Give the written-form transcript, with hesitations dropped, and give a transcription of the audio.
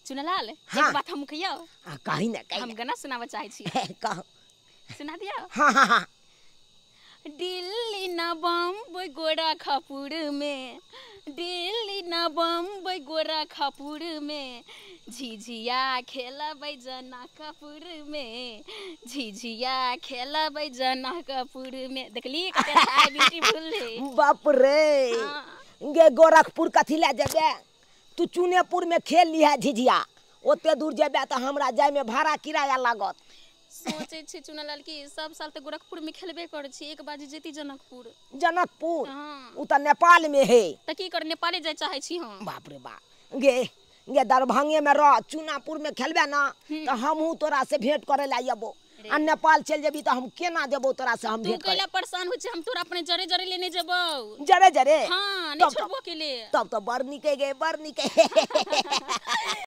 चुनलाल। हाँ। एक बात हम कहियो? हाँ, कही ना, कही हम ना। गाना सुनाबऽ चाहै छी। कहो। सुना दियौ? हाँ हाँ हाँ। दिल्ली ना बम्बई गोरखपुर में, दिल्ली ना बम्बई गोरखपुर में, झिझिया खेलबै जनकपुर में, झिझिया खेलबै जनकपुर में। देखली कते अच्छा ब्यूटीफुल है। बाप रे। हाँ। गे गोरखपुर कथी लए जेबे, तू चुनेपुर में खेल लिहे झिझिया, ओते दूर जेबे तऽ हमरा जाय में भाड़ा किराया लागत। सोचै छी चुनालाल की सब साल तऽ गोरखपुर में खेलबे करै छी, एक बाजी जेती जनकपुर। जनकपुर? हाँ। उ तऽ नेपाल में है। तऽ की कर, नेपाले जाय चाहै छी हम। बाप रे बाप, गे गे दरभंगे में रह, चुनापुर में खेलबे ना तऽ हमहूँ तोरा से भेंट करे ला अयबो, आ नेपाल चलि जेबी तऽ हम केना जेबो तोरा से हम तू भेंट करे? कैला परेशान होइ छै, हम तोरा अपने जरे जरे लेने जेबौ। जरे जरे? हाँ, नहीं तब छोड़बो अकेले। तब तऽ बड़ नीक गे, बड़ नीक।